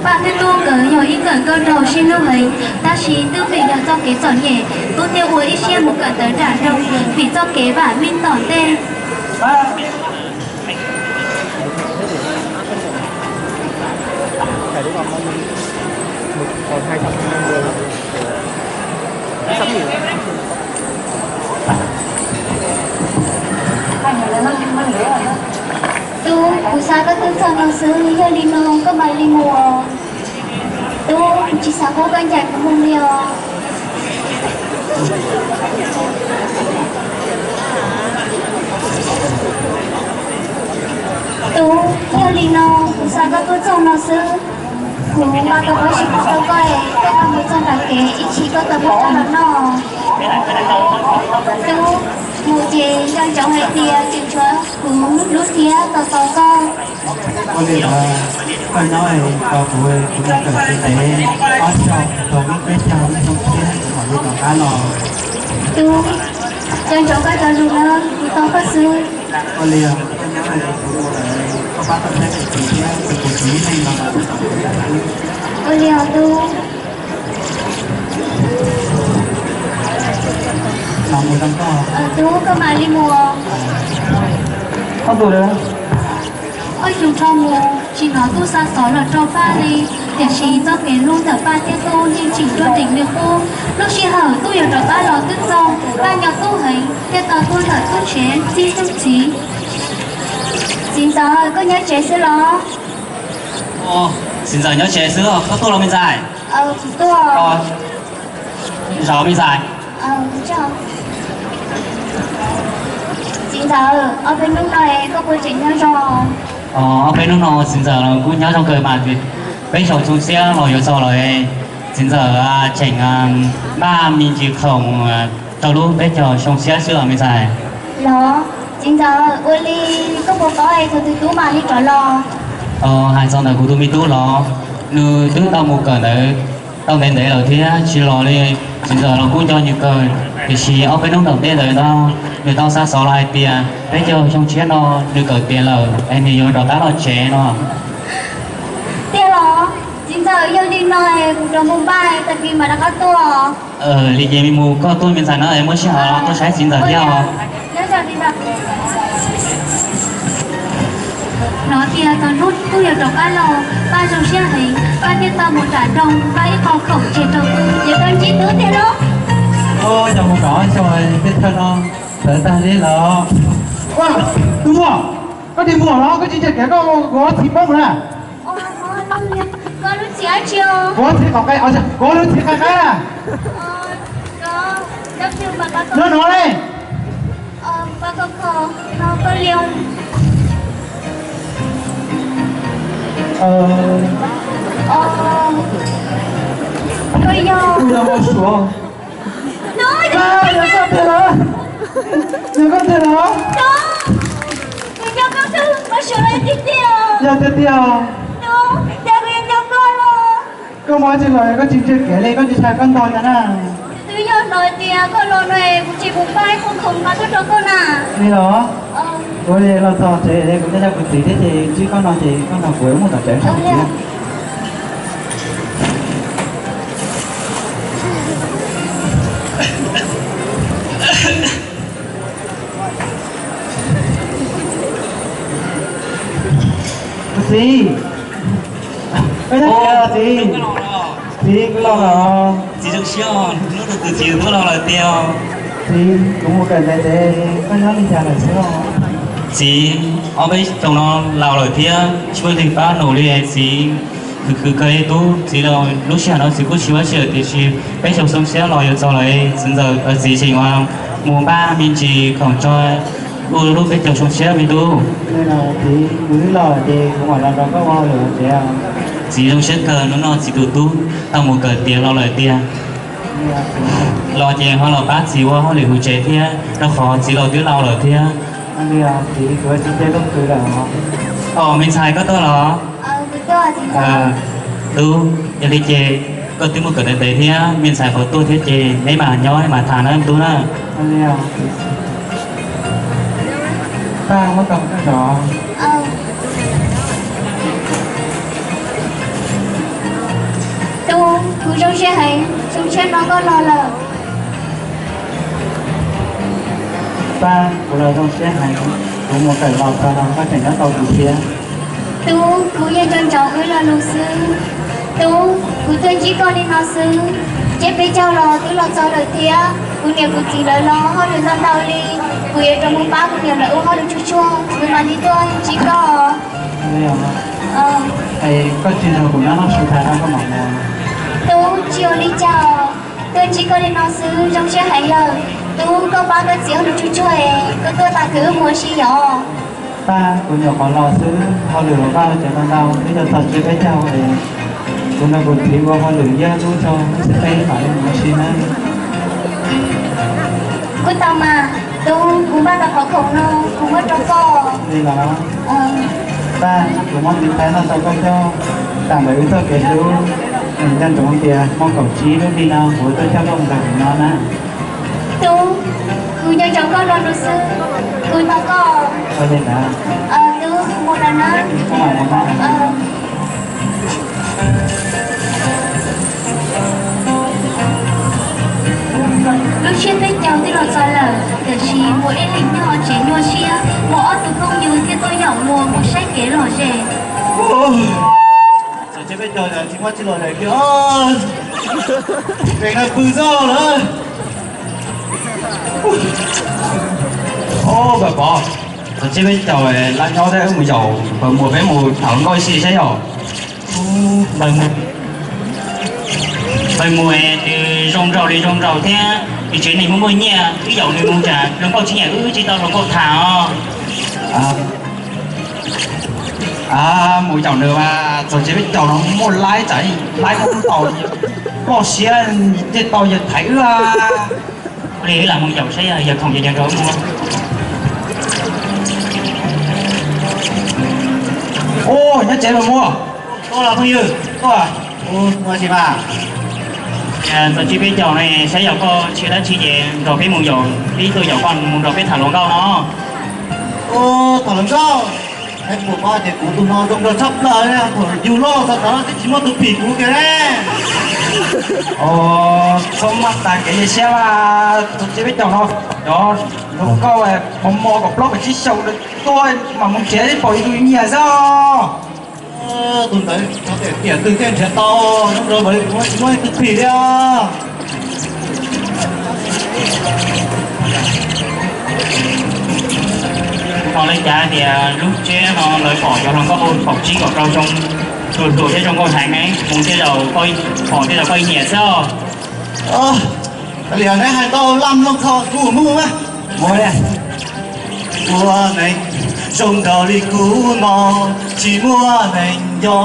Paj thiab Tub nkawd yog ib nkawm nkauj nraug sib hlub heev, tab sis twb vim yog txoj kev txom nyem, Tub thiaj ua ib siab mus kawm ntawv nram nroog vim txoj kev vam meej tom ntej. Tub, kuv xa koj tuaj txog no xwb, yog li no koj mam li mus. Tub, kuv tsis xav pub koj ncaim kuv mus li os. Tub, yog li no kuv xa koj tuaj txog no xwb. Kuv mas tau paub tsis pom tau koj es koj mus txog nram kev ib chim koj tau muab coj los noj. Tub, mus ces nco ntsoov hais tias tseem tshuav kuv hlub thiab tos tos koj. Ua li ntawd, koj nyob tos kuv, kuv mus kawm txiv ntev ob xyoos, tau ib peb xyoos ib xyoo tshiab kuv mam li rov qab los. Tub, nco ntsoov koj cov lus na, kuv tos koj xwb. Ua li os, koj nyob, kuv mus lawm, koj pab tau saib kuv txiv thiab kuv txiv ib leeg los. Ua li os tub. Los mus rau koj. Tub, koj mam li mus. Ob tug, ob xyoo dhau mus tsis hnov tub xa xov los rau Paj li, tiam sis txoj kev hlub ntawm Paj thiab tub yeej tseem ruaj nrees li qub. Lub sij hawm tub yuav rov qab los twb txog, Paj nco tub heev thiaj tau tuaj ntawm tub tsev txib tub txiv. Txiv ntxawm, koj nyob tsev xwb los? Txiv ntxawm nyob tsev xwb, koj tuaj los me ntxhais? Tsis tuaj. Zov me ntxhais. Txiv ntxawm, ob peb hnub no koj puas tseem nyob zoo? Ob peb hnub no txiv ntxawm los kuj nyob zoo kawg mas, peb xyoo xyoo xiab los yuav txog lawm, txiv ntxawm tseem npaj me ntsis khoom rau lub peb caug xyoo xiab xwb los me ntxhais. Los, txiv ntxawm, ua li koj puas paub thaum twg tub mam li rov los? Hais txog ntawm kuv tus me tub los, nws twb tau mus kawm ntawv tau ntev ntev lawm thiab tsis los li. Txiv ntxawm los kuj nco nws kawg, tiam sis ob peb hnub tom ntej ntawd no nws tau xa xov los hais tias peb caug xyoo tshiab no nws kawm tiav lawm es nws yuav rov qab los tsev no. Tiag los? Txiv ntxawm, yog li no kuv rov mus npaj, tag kis mam rov qab tuaj. Li ces me mus koj tuaj me ntxhais na, muaj sij hawm los tuaj saib txiv ntxawm thiab os. Hnov tias txog hnub tub yuav rov qab los, Paj zoo siab heev, Paj thiaj tau mus nram nroog npaj ib qho khoom tseg rau tub, yuav tau ntsib tub tiag los? Yog mus kaum ob xyoos tej thawj no txawv tag li los. Tub Muaj, koj tig mus los koj tsis ntsia kev, koj ua txiv poob na. Kuv ua txiv qaib qaib na. No no le. Kuj yog Mauj Suav. Yog koj tiag los? Yog tiag tiag. Koj mus tsis los koj tsis ntsia kev li, koj tsis ntshai koj ntog cas na? Twb yog hnov tias koj los no kuv tsis mus pab ib qho khoom mas tuaj rau koj na. Li los? Kuv los txog tsev kuv coj coj kuv txiv thiab ces ntsib koj no ces koj nrog kuv mus tom tsev. Kuv txiv, koj nyob tsev los txiv? Txiv, kuv los lawm. Txiv zoo siab, hnub no tus txiv kuj los lawm tiag. Txiv, kuv mus kawm ntawv ces koj nyob li cas lawm xwb os? Txiv, ob peb xyoos no laus lawm thiab tsis muaj leej twg pab nws li, txiv khwv khwv kawg li tub. Txiv los lub sij hawm no txiv kuj tsis muaj txiv lawm tiam sis peb xyoo xyoo siab los yuav txog lawm, txiv ntxawm, txiv tseem mus npaj me ntsis khoom tso ua lub peb caug xyoo siab me tub. Txiv, kuv twb los ces kuv mam los nrog koj ua lawm tsev. Txiv zoo siab kawg, hnub no txiv tus tub tau mus kawm tiav los lawm tiag. Los ces ho los pab txiv ua hauj lwm hauv tsev thiab, rau qhov txiv los twb laus lawm thiab. Os, me ntxhais koj tuaj los? Tub, yog li ces koj twb mus kawm ntev ntev thiab, me ntxhais qhuav tuaj thiab ces neb mam nyob mam tham na tub na. Kuv zoo siab heev, zoo siab hnov koj los lawm. Pab, kuv los zoo siab heev, kuv mus kawm los txog los koj tseem nyob tau kuv thiab. Tub, kuv yeej nco ntsoov wb lo lus xwb. Tub, kuv tuaj ntsib koj li no xwb, ces peb caug los twb los txog lawm thiab. Kuv niam kuv txiv lawv los hauj lwm ntau ntau li, kuv yuav rov mus pab kuv niam lawv ua hauj lwm tsuag tsuag, kuv mam li tuaj ntsib koj. Koj tsis nrog kuv nyob noj su thaiv no koj mam mus. Tub, tsis ua li cas, tuaj ntsib koj li no xwb zoo siab heev lawm. Tub, koj pab koj txiv hauj lwm tsuag tsuag es koj tuaj tag kis wb mus ua si yom. Pab, kuv nyuam qhuav los xwb, hauj lwm los vaj cov ntau ntau, twb yuav txog tsiab peb caug es kuv nrog kuv txiv ua hauj lwm ib lub rau lub xib peb mam li mus ua si na. Kuv tau mas, tub, kuv npaj tau qhov khoom no kuv muab rau koj. Li los, pab, kuv muab tiv thaiv no rau koj coj, tam ntawm wb txoj kev hlub, nco ntsoov tias hmo kaum tsib lub hli no kuv tuaj coj koj mus nrog kuv nyob na. Tub, kuv nco ntsoov koj lo lus xwb, kuv thov koj. Ua li ntawd. Tub, kuv mus lawm na. Koj mam mus na. Lub tsiab peb caug twb los txog lawm, tiam sis muaj ib leeg nyob tsev nyuaj siab, muaj ob tug phooj ywg thiaj tuaj yaum luag mus saib kev lom zem. Txog tsiab peb caug tsis muaj tsis lom zem kiag. Kev no pw zoj lawm. Pab Pov, txog tsiab peb caug lawm nyob thiab, wb mus yaum Npawg Muas peb mus tham hluas nkauj ib si saib yom. Npawg Muas, Npawg Muas nws zoo nraug li zoo nraug thiab, nws tsev neeg muaj muaj nyiaj, wb yaum nws mus ntshe hluas nkauj tsis nyiam wb, wb tsis tau hluas nkauj tham os. Mus yaum nws mas txog tsiab peb caug no muaj laib tsam laib muaj tau, loj siab thiaj tau yawg thaiv wb. Ua li wb lam mus yaum saib yawg khoom ces yawg nrog wb mus. Ua, nyob tsev los muaj. Tuaj los phooj ywg, tuaj. Ua tsis mas, txog tsiab peb caug no saib yog koj tsis dab tsi ces nrog peb mus yaum, peb tuaj yaum koj mus nrog peb tham hluas nkauj no. Ua, tham hluas nkauj. Peb puas paub tias kuv tus no zoo nraug tshaj plaws, thaum yug loj txog tod twb tsis muaj tus phim kuv kiag ne. Txhob maj tas kev cia siab mas, txog tsiab peb caug no cov hluas nkauj mos mos kaum plaub kaum tsib xyoos tuaj mam mus nrhiav pom ib tug nyiam xwb. Tus ntawd tiam twg thiaj nrhiav tau, zoo nraug li kuv tsis muaj ib tug phim li. Kuv hnov li cas tias lub tsiab no lawv pom cov hluas nkauj kaum tsib kaum rau zoo, hluas hluas thiab zoo nkauj heev ne, mus tej zaum pom tej zaum koj nyiam xwb. Li neb hais tau laj mloog txog kuv mus mas. Ua neeg zoo nraug li kuv no, tsis muaj neeg nco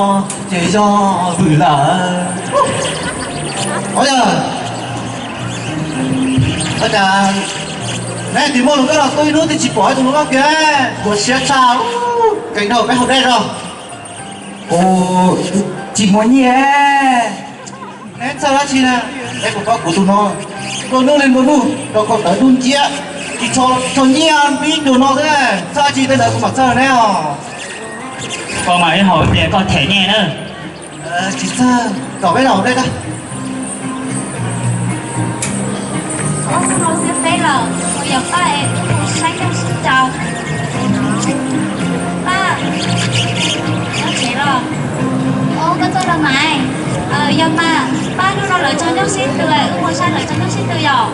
ces yog vwm lawm. Ua cas neb tsis muaj hluas nkauj los tuaj ib hnub twb tsis pom ib tug hluas nkauj kiag, khuv siab tshaj, kev dhau peb hauv dej zog. Tsis muaj nyiaj. Neb txhawj dab tsi na? Neb puas paub kuv tus no nplua nuj li nplua nuj, rau kaum tawv dub nciab, tsis tshua nyiaj npib ncuag no xwb. Txhawj dab tsi tej ntawd kuv mam txhawj neb os. Koj mas ib hauv tias koj them nyiaj na. Tsis txhawj, kom peb los dej tag. Ua, xib peb los, yog pab es wb mus saib coj sib caus. Pab, koj tsev los? Ua, koj txawj los mas. Yog mas, pab, hnub no lawv tso coj sib tw, wb mus saib lawv tso coj sib tw yom.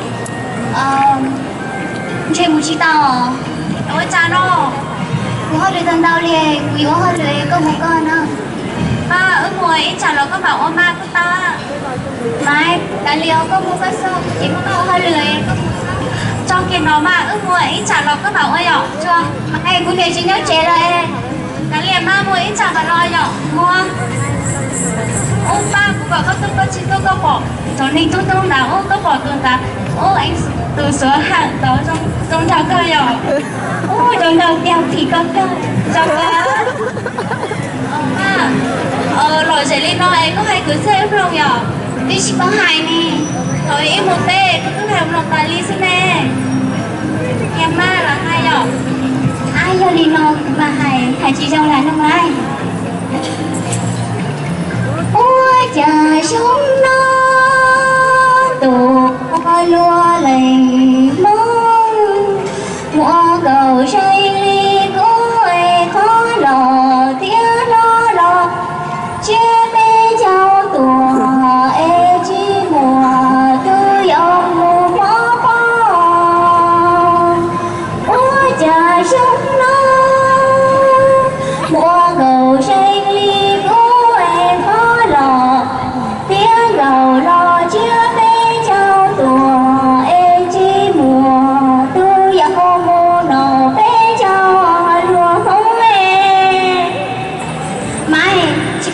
Ntshe mus tsis tau. Ua cas no? Kuv hauj lwm tau ntau li, kuv yuav ua hauj lwm, koj mus koj na. Pab, wb mus ib tsam los koj mam ua mas kuv tau. Mas kav liam, koj mus koj xwb, kuv tsis muaj koj ua hauj lwm, koj mus xwb. Tso kiag no mas, wb mus ib tsam los koj mam ua yom. Mas kuv niam tsis nyob tsev lawm. Kav liam mas, mus ib tsam mam los yom. Mus. Ub, pab, kuv kom koj tuaj koj tsis tuaj, koj pom cov neeg tub tub ntawd, ub, koj pom tus ntawd, ub, tus xuav hawm ntawd zoo nraug kawg yom. Ub, zoo nraug tiag, phim koj kawg, zoo kawg. Pab, lom zem li no es koj hais kwv txhiaj ib ploog yom? Twb tsis paub hais ne. Thaum ib mus teb koj twb hais mloog tas li xwb ne. Niag mas lam hais yom. Ab, yog li no kuv mam hais, hais tsis zoo lam nug lawm. Ua cas zoo no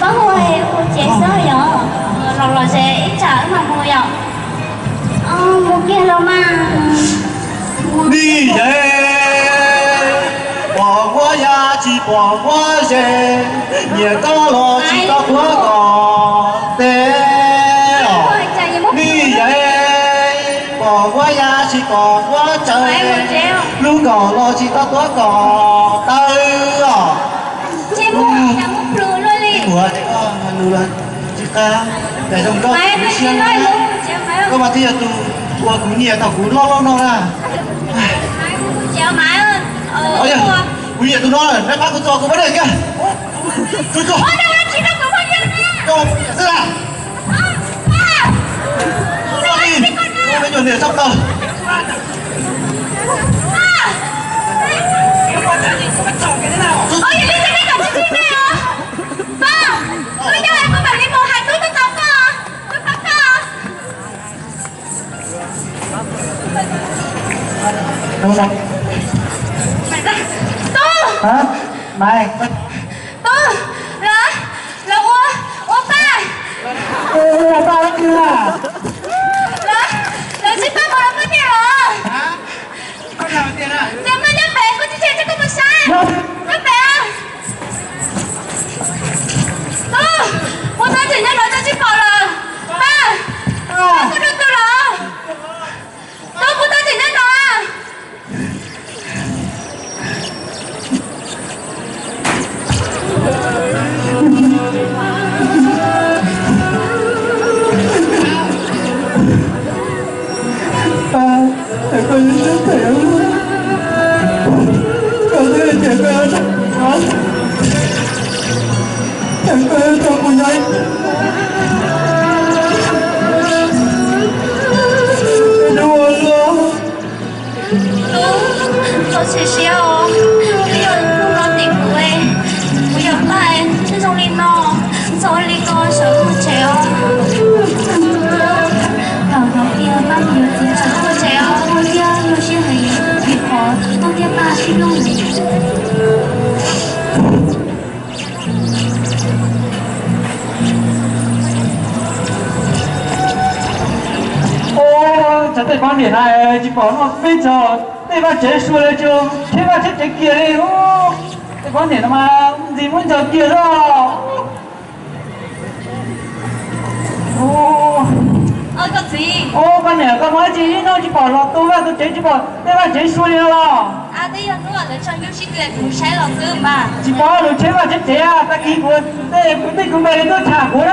Pab hu hu tsev xwb yom, los los ze ib tsam wb mam mus yom. Mus kiag los mas. Nij yawg, pom huab ya tsis pom huab ze, nyiam koj los tsis tau tuav kom teb os. Nij yawg, pom huab ya tsis pom huab tsaws, hlub kom los tsis tau tuav kom taw os. Tsis qab, zoo nkauj siab na. Koj mas twb yog tus uas kuv nyiam thaum kuv loj loj no na. Kuv nyiam tus no, neb pab kuv txog kuv pab dej kiag. Kuv txog. Xwb na. Me nyuam niam txog tau. Tub, Maiv, tub, lawv, lawv ua, ua paj, ua paj lawv, lawv, lawv tsis pab kuv los koj niam los. Ces muaj nyob pem, kuv tsis tseg, koj mus saib nyob pem. Tub, kuv tab tseem nyob no, koj tsis pom los? Paj, koj dua twg los? Tub, kuv tab tseem nyob no. Tub, txhob txhawj siab os, twb yog hnub no tim kuv, kuv yog Paj, twb zoo li no, txhob ua li ko, sawv mus tsev os. Thaum hnov tias Paj mus yuav txiv, sawv mus tsev os, ua thiab zoo siab heev, vim qhov Tub thiab Paj sib hlub. Ua, cov tej poj niam na, tsis pom no peb txog tej vaj tsev sua li, tsheb vaj tsheb tsev kiag li. Tej poj niam no mas ntxim muab ncaws kiag xwb. Ua, poj niam, koj muaj dab tsi ib hnub tsis pom los tu vaj tu tsev, tsis pom tej vaj tsev sua li no los? Tsis pom lub tsheb vaj tsheb tsev, tag kis kuv tej kwv tij kwv npawg li tuaj tham kuv na.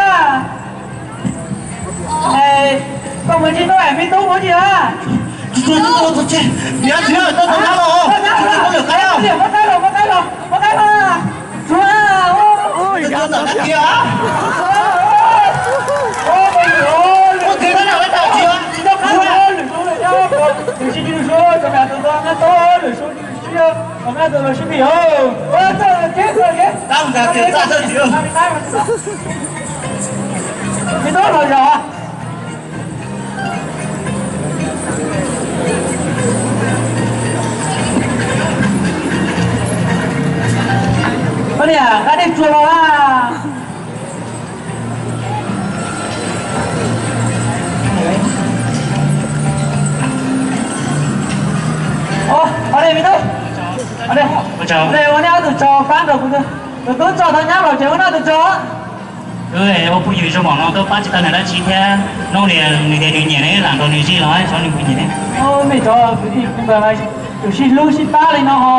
Koj mus tsis tuaj, me tub mus tsis a? Me tub los zos. Ua li, nqa dej tsuag los a. Ua li me tub, ua li, ua nej ob tug tso pab nrog kuv, tus tub tso tau nyab los ces ua nej ob tug tso. Wb ua phooj ywg zoo mom no twb pab tsis tau nws dab tsi thiab, hnub nias nws tias nws nyiam ne, lam nrog nws zij los xyov nws puas nyiam ne. Me cov kwv tij kuv npawg mas tus sib hlub sib pab li no ho.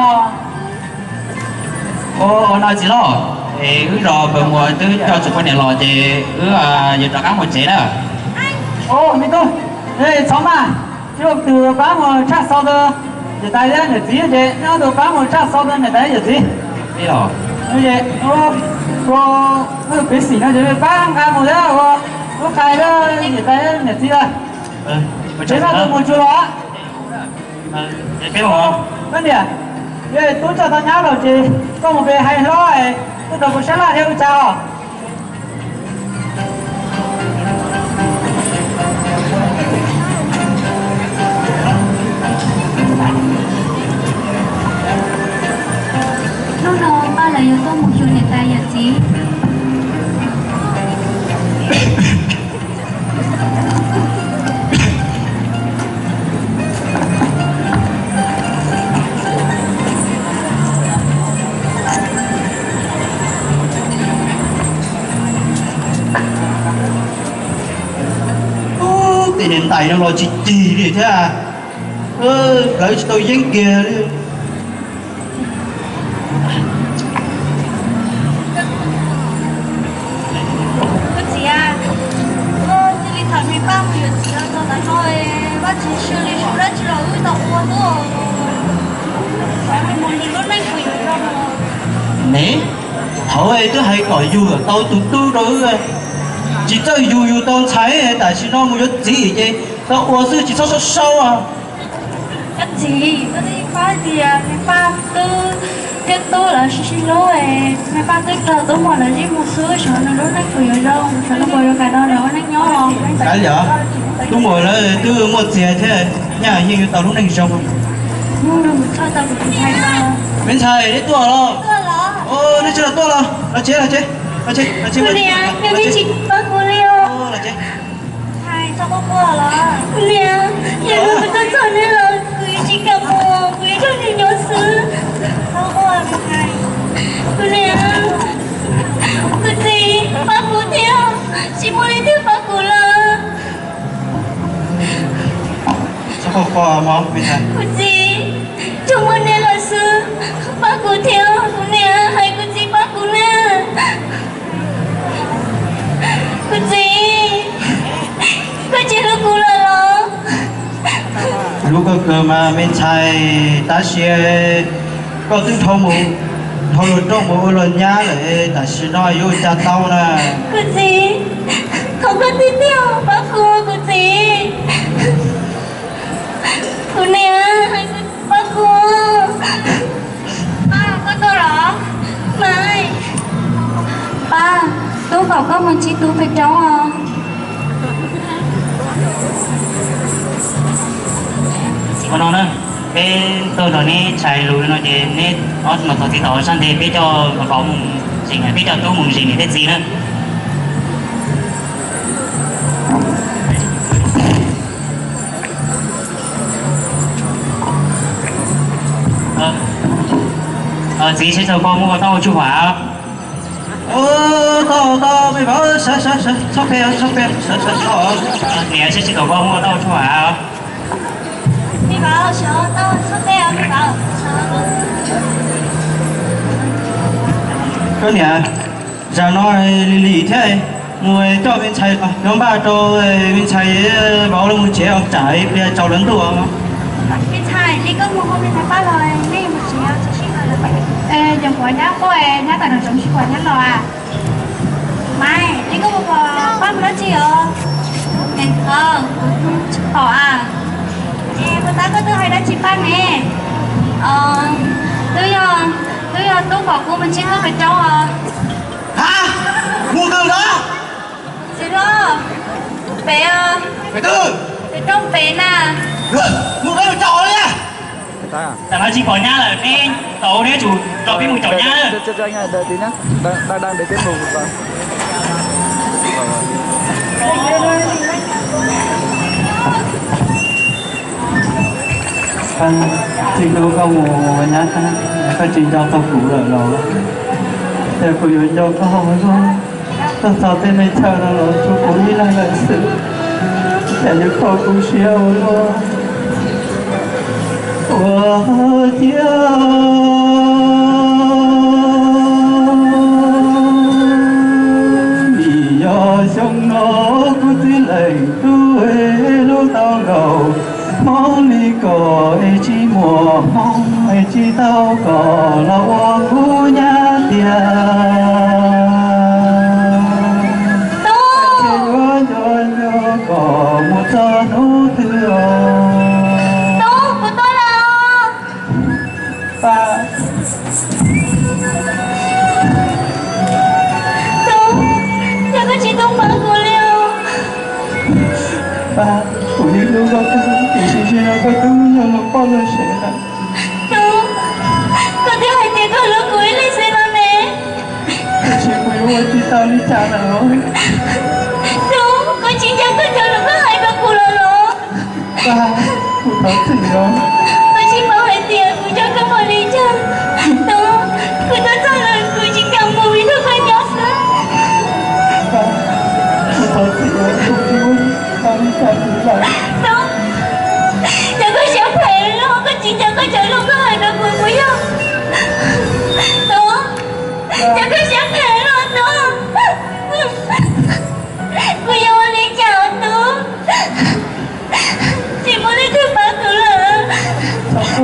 Ua no txiv loj, es wb zos Pawg Muas twb coj tsis poj niam los ces wb yuav rov qab mus tsev na. Me tub, txhob maj, tsis ua tus pab mus tshaj xov rau niam tais thiab niam txiv ces nej ob tug pab mus tshaj xov rau niam tais thiab niam txiv. Ua, ua kev xwm no ces pab nqa mus thiab ua lub qhais rau niam tais thiab niam txiv lawm. Ces noj tus mus tsuag los. Peb niam, yog tub tso tau nyab lawm ces koj mus pe hais hlob es tuaj rau kuv sab laj thiab ua cas os. Hnub no Paj lawv yuav tuaj mus xyuas niam tais yawm txiv. Tej niag ntais no los tsis cig li thiab, plawv tsis tau yeeb kiag li. Koj txiv, cia li tham me pab mus yuav txiv los tau ntawd no, Vajtswv xws li sub dab tsi los wb tau ua tuaj. Lub neej kuv yuav zoo. Ne, thaum twb hais kom yug tau tus tub rau wb, tsis txawj yug yug tau ntxhais, tam sim no mus yuav txiv ces tau ua xwb tsis txhob sau sau. Koj txiv, koj twb pab tias me paj tub thiab tub lawv sib sib hlub, me paj twb raug tub muam lawv zij mus xwb, xyov nws lub neej puas yuav zoo, xyov nws puas yuav kam nrog lawv ua neej nyob. Kav liam, tub muam lawv twb muaj txiag thiab, nyaj yeej yuav tau lub neej zoo. Me ntxhais, neb tuaj los? Neb tsis los tuaj los? Los tsev, los tsev, los tsev, los tsev. Kuv niam, yog nej tsis pab kuv li os. Kuv niam, yog kuv tuaj txog neb los kuv yuav tsis kam mus, kuv yuav nrog nej nyob xwb. Kuv niam, kuv txiv, pab kuv thiab, tsis muaj leej twg pab kuv lawm. Kuv txiv, tsuas muaj nej lawm xwb, pab kuv thiab, kuv niam, hais kuv txiv pab kuv na. Kuv txiv, koj tsis hlub kuv lawm los? Hlub koj kawg mas me ntxhais, tab sis koj twb dhau mus, dhau luag rooj mus ua luag nyab lawm, tam sim no yuav ua cas tau na. Kuv txiv, thov koj tiag tiag pab kuv, kuv txiv. Kuv niam, pab kuv. Pab, koj tuaj los? Pab, tub kom koj mus ntsib tub pem roob os. Ua no na, peb tuaj nrog neb tshais lus no ces neb ob tug mus thov txiv tom sab ntev, peb coj vauv mus zis, peb coj tub mus zis niam thiab txiv na. Txiv, seb tau koj muaj tau tsuj huam. Tau, tau, me vauv, sawv, sawv, sawv, txhob phem, txhob phem, sawv, sawv, sawv. Niam, seb tsis tau koj muaj tau tsuj huam. Me vauv, sawv tau, txhob phem, me vauv. Koj niam, zam no lig lig thiab, mus coj me ntxhais cov npaj rau me ntxhais vauv lawv mus tsev, tsam ib pliag tsaus lawv ntuj. Me ntxhais, li koj mus hu me ntxhais pab los, nej mus tsev, tsis sib hlub lawm. Cov quav nyab quaj, nyab tawm nram zoov tsis quav nyab los a. Maiv, li koj mus pom pab mus dab tsi os? Tsis pom a. Es puas tab koj twb hais dab tsi pab ne? Twb yog, twb yog tub kom kuv mus ntsib tub pem roob os. Ha, mus twg los? Txiv hlob, pem os. Pem twg? Pem roob pem na. Mus peb mus caum li. Tam no tsis pom nyab lawm, neb tau neb tsum tso peb mus caum nyab. Txiv hlub, koj mus ua nyab, koj tsis nco tau kuv lawm los? Ces kuv yuav nco koj ua luaj. Tuaj txog tej me chaw no los tshuav kuv ib leeg lawm xwb, cas yuav kho kuv siab ua luaj. Ua ciav vim yog xyoo no kuv txiv leej tub hlub tau nkaus, hmoob li kom es tsis muaj hmoob es tsis tau kom los ua kuv nyab tiag. Tub, yuav nco nco kom mus txog hnub twg os. Tub, kuv tuaj lawm. Pab. Tub, yog koj tsis tau pab kuv li os. Pab, kuv yeej hlub koj kawg, tiam sis sim no koj twb muaj yog luag poj luag sev lawm. Tub, koj twb hais tias koj hlub kuv ib leeg xwb no ne. Tiam sis kuv yuav ua tsis tau li cas lawm. Tub, koj tsis ntseeg koj cov lus koj hais rau kuv lawm los? Pab, kuv thov txim os. Koj tsis paub hais tias kuv nco koj npaum li cas. Tub, kuv tuaj txog lawm kuv tsis kam mus vim yog koj nyob xwb. Pab, kuv thov txim os, kuv tsis ua li cas. Tub, yog koj siab phem los koj tsis nco koj cov lus koj hais rau kuv, kuv yog. Tub, yog koj siab phem los Tub, kuv yuav ua li cas Tub? Tsis muaj leej twg pab kuv lawm. Tub,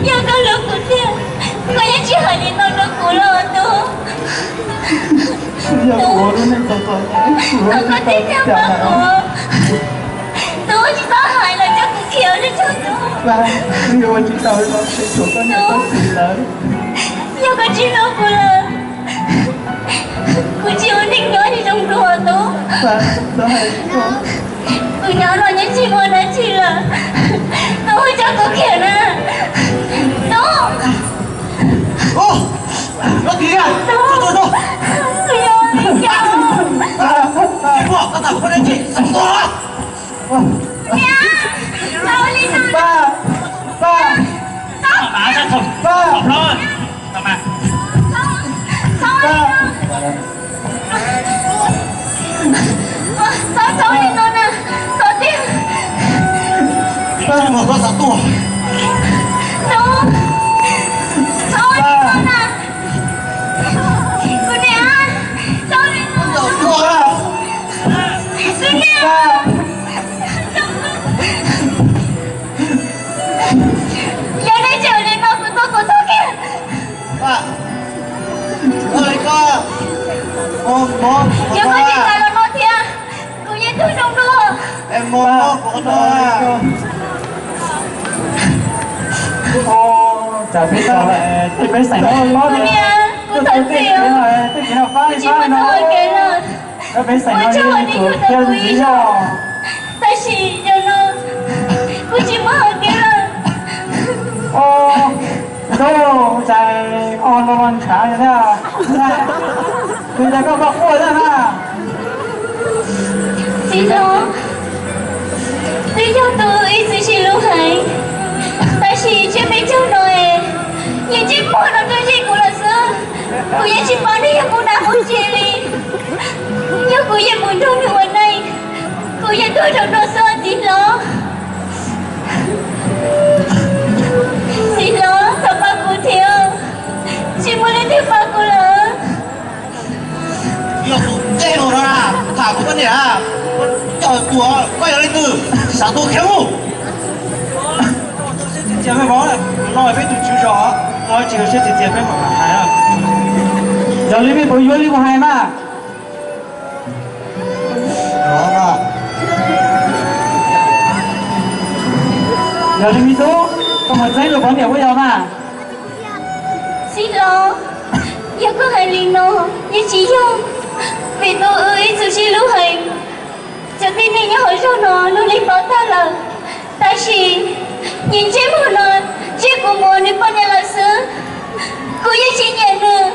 yog koj hlub kuv tiag, koj yeej tsis hais li no rau kuv los Tub. Tub, thov koj tib tug pab kuv. Tub, tsis txhob hais lawm, coj kuv khiav li tub. Tub, yog koj tsis hlub kuv lawm, kuv tsis ua neej nyob li zoo dua Tub. Kuv nyob no yeej tsis muaj dab tsi lawm. Tub, coj kuv khiav na. Tub, kuv yuav ua li cas? Txhob txhob li no na, koj tiag. Tub, txhob li no na. Kuv niam, txhob li no. Kuv niam, yog nej tseem li no kuv tuag kuv tuag kiag. Yog koj tsis tas los no thiab, kuv yeej tuag zoo dua. Kuv niam, kuv thov txim, kuv tsis muaj txoj hau kev lawm. Ua tsaug uas nej khuv xim kuv ib zaug, tab sis yog no kuv tsis muaj hau kev lawm. Tub, ua cas koj ho lo lo ntshav thiab? Ua cas koj quaj quaj thiab na? Txiv hlob, twb yog tus ib txwm sib hlub heev, tab sis tsiab peb caug no es nws ntsej muag no rau zej kuv lawm xwb. Kuv yeej tsis paub nws yog mus dab mus tsi li. Yog kuv yeej mus nrog nws ua neej, kuv yeej tuag zoo dua xwb txiv hlob. Txiv hlob, thov pab kuv thiab, tsis muaj leej twg pab kuv lawm. Yog tus ntsej muag no na, tham kuv poj niam, coj tuag, koj yog leej twg, xav tuag khiav mus. Txias mej vauv, no peb tus tswv zos, no tsis yog siab txias txias peb mam hais. Yog li mej puas yuav li kuv hais mas? Yog li me tub, koj mus txeeb luag poj niam puas yog mas? Txiv hlob, yog koj hais li no, yeej tsis yog. Vim tus wb ib txwm sib hlub heev, cov tib neeg nyob hauv zos no luag li paub tag lawm. Tab sis nws ntsej muag no, ntsib kuv mus ua nws poj niam lawm xwb, kuv yeej tsis nyiam nws.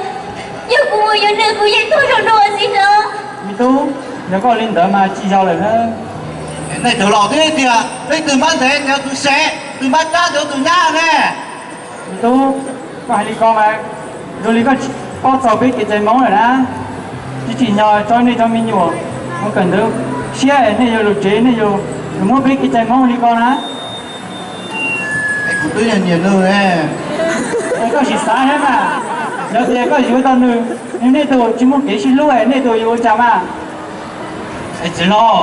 Yog kuv mus yuav nws kuv yeej tuag zoo dua txiv hlob. Me tub, yog koj li ntawd mas tsis yog lawm na. Nej cov laus twb tias leej twg npab ntev nws yog tus sev, tus npab tsab nws yog tus nyab ne. Me tub, koj hais li ko mas zoo li koj tsis paub txog peb kev cai Hmoob lawm na. Tsis tsim nyog tso nej cov me nyuam mus kawm ntawv siab, nej yuav lus tsev, nej yuav muab peb kev cai Hmoob li ko na. Kuv twb yog nyiam nws. Koj sim xav thiab mas, yog tias koj yuav tau nws, nws nej tus tsis muaj kev sib hlub, nej tus yuav ua cas mas? Es txiv hlob,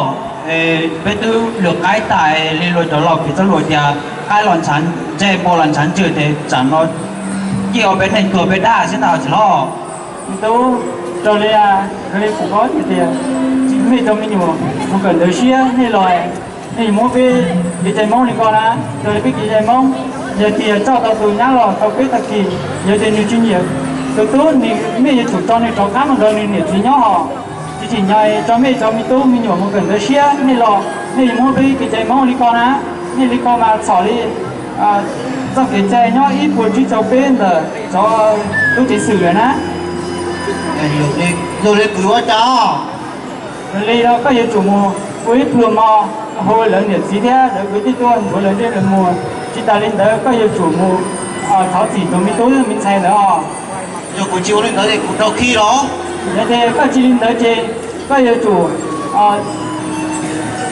peb twb lwm qaib tas li luag cov laus piv txoj lus tias qaib los ntshav ntsej, npua los ntshav ntswg, ces tsam no cia ua peb neeg tuag peb dab xwb ntag txiv hlob. Me tub, raws li, raws li kuv paub tias, nej cov me nyuam mus kawm ntawv siab nej los, nej yuav muab peb kev cai Hmoob li ko na. Raws li peb kev cai Hmoob, yog tias coj tau tus nyab los tau peb tag kis, yog tias nws tsis nyiam tus tub, nej yuav tsum tso nws rov qab mus nrog nws niam txiv nyob os. Tsis tsim nyog tso nej cov me tub me nyuam mus kawm ntawv siab nej los, nej yuav muab peb kev cai Hmoob li ko na. Nej li ko mas txhaum li txoj kev cai nyob ib puas tsib caug peb ntawm cov tub ceev xwm lawm na. Yog li kuv ua cas? Yog li koj yuav tsum mus ua ib pluag mo, hu lawv niam txiv thiab lawv kwv tij tuaj ntxuav lawv ntsej lawv muag. Tsis tas li ntawd koj yuav tsum mus thov txim tus me tub me ntxhais ntawd os. Yog kuv tsis ua li ntawd es kuv raug khi los? Yog tias koj tsis li ntawd ces koj yuav tsum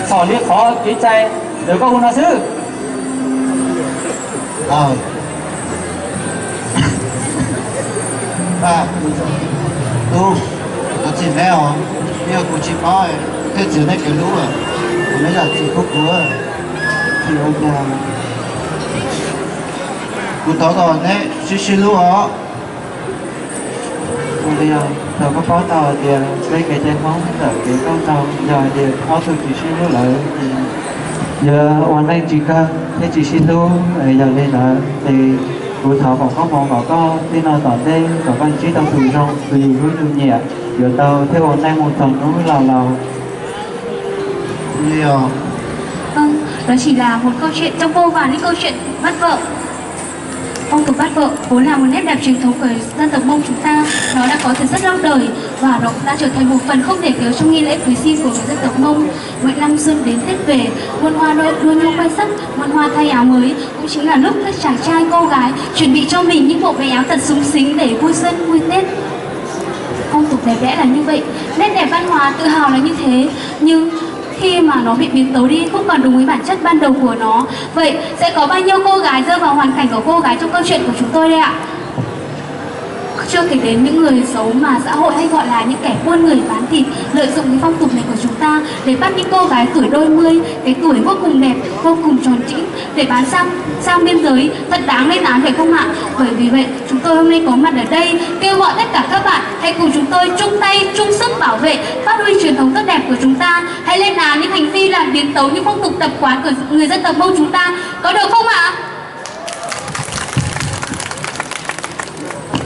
txhom li qhov kev cai ntawm koj hu no xwb. Tub, koj txiv neb os, yog kuv tsis paub thiaj txiav neb kev hlub, neb zam txim rau kuv. Kuv thov kom neb sib sib hlub os. Ua li, thaum koj paub tau hais tias peb kev cai Hmoob ntawm kev nkauj nraug yog hais tias ob tug tsis sib hlub lawm ces yuav ua neej tsis kawg thiab tsis sib hlub. Yog li ntawd ces kuv thov foom koob hmoov kom koj txij no tom ntej kom koj ntsib tau tus zoo, tus yus hlub yus nyiam, yuav tau thiaj ua neej mus txog hnub laus laus. Vâng, đó chỉ là một câu chuyện trong vô vàn những câu chuyện bắt vợ. Phong tục bắt vợ vốn là một nét đẹp truyền thống của dân tộc Mông chúng ta. Nó đã có từ rất lâu đời và nó cũng đã trở thành một phần không thể thiếu trong nghi lễ cưới xin của người dân tộc Mông. Mỗi năm xuân đến Tết về, muôn hoa đua, đua nhau khoe sắc, muôn hoa thay áo mới, cũng chính là lúc các chàng trai cô gái chuẩn bị cho mình những bộ váy áo thật súng xính để vui xuân vui Tết. Phong tục đẹp đẽ là như vậy, nét đẹp văn hóa tự hào là như thế, nhưng khi mà nó bị biến tấu đi không còn đúng với bản chất ban đầu của nó, vậy sẽ có bao nhiêu cô gái rơi vào hoàn cảnh của cô gái trong câu chuyện của chúng tôi đây ạ? Chưa kể đến những người xấu mà xã hội hay gọi là những kẻ buôn người bán thịt lợi dụng cái phong tục này của chúng ta để bắt những cô gái tuổi đôi mươi, cái tuổi vô cùng đẹp, vô cùng tròn trĩnh để bán sang sang biên giới thật đáng lên án phải không ạ? Bởi vì vậy chúng tôi hôm nay có mặt ở đây kêu gọi tất cả các bạn hãy cùng chúng tôi chung tay chung sức bảo vệ, phát huy truyền thống tốt đẹp của chúng ta, hãy lên án những hành vi làm biến tấu những phong tục tập quán của người dân tộc Mông chúng ta, có được không ạ?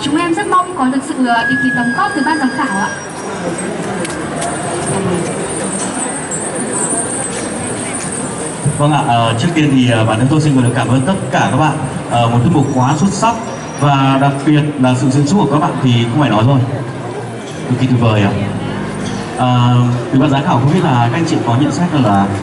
Chúng em rất mong có được sự ờ, ý kiến đóng góp từ ban giám khảo ạ. Vâng ạ, ờ, trước tiên thì ờ, bản thân tôi xin một lời cảm ơn tất cả các bạn. Ờ, một tiết mục quá xuất sắc và đặc biệt là sự xuyên suốt của các bạn thì không phải nói rồi. Cực kỳ tuyệt vời ạ. Ờ, từ ban giám khảo không biết là các anh chị có nhận xét là